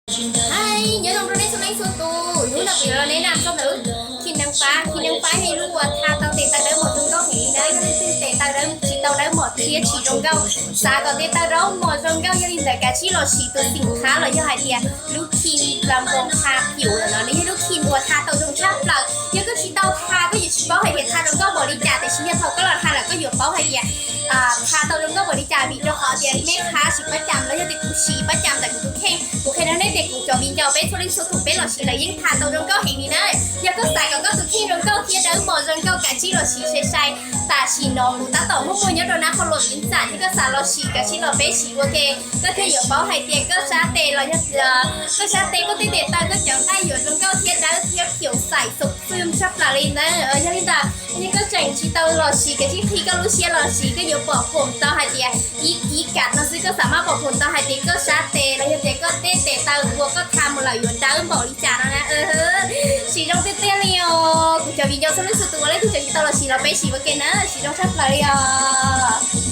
Hais nyob zoo rau nej txhua leej txhua tus, hnub no kuv yuav los nes nam txog ntawm lub Keen Nine Five. Keen Nine Five yog ib lub uas tha tau tes taw dawb mos zoo nkauj heev li na. Yog leej twg tes taw dawb, tsis tau dawb mos thiab tsis zoo nkauj, xav kom tes taw dawb mos zoo nkauj, yog li ntawd kav tsij los siv tus xim qhab los yog hais tias lub Keen Plum Bond Tha Pure no, nws yog lub Keen uas tha tau zoo tshaj plaws. Yog koj tsis tau tha koj yuav tsis paub hais tias tha zoo nkauj npaum li cas, tiam sis yog thaum koj los tha lawm koj yuav paub hais tias tha tau zoo nkauj npaum li cas, vim rau qhov tias mej qhab siv pob cam los yog tias kuv siv pob cam ntawm kuv tus kheej, kuv qhia rau nej tias kuv cov viv ncaus peb txhua leej txhua tus peb los siv lawm yeej tha tau zoo nkauj heev li na. Yog koj xav kom koj tus kheej zoo nkauj thiab dawb mos zoo nkauj kav tsij los siv sai sai. Tam sim no kuv tab tom muaj muaj nyob rau nab qhov luam viv ntxam, yog koj xav los siv kav tsij los peb siv ua ke, koj thiaj yuav paub hais tias koj sab tes los yog koj sab tes, koj tej tes taw, koj cov nqaij yuav zoo nkauj thiab dawb thiab pure xaim xov xwm tshaj plaws li ntawd. Yog li ntawd yog koj tseem tsis tau los siv kav tsij qhib koj lub siab los siv, koj yuav pom phoom tau hais tias ib, ib kav no xwb koj xav maj pom phoom tau hais tias koj sab tes los yog tias koj tej tes taw uas koj tha mus lawm yuav dawb npaum li cas no na. Siv zoo tiag tiag li os. Kuv cov viv ncaus txhua leej txhua tus uas leej twg tseem tsis tau los siv los peb siv ua ke na, siv zoo tshaj plaws li os.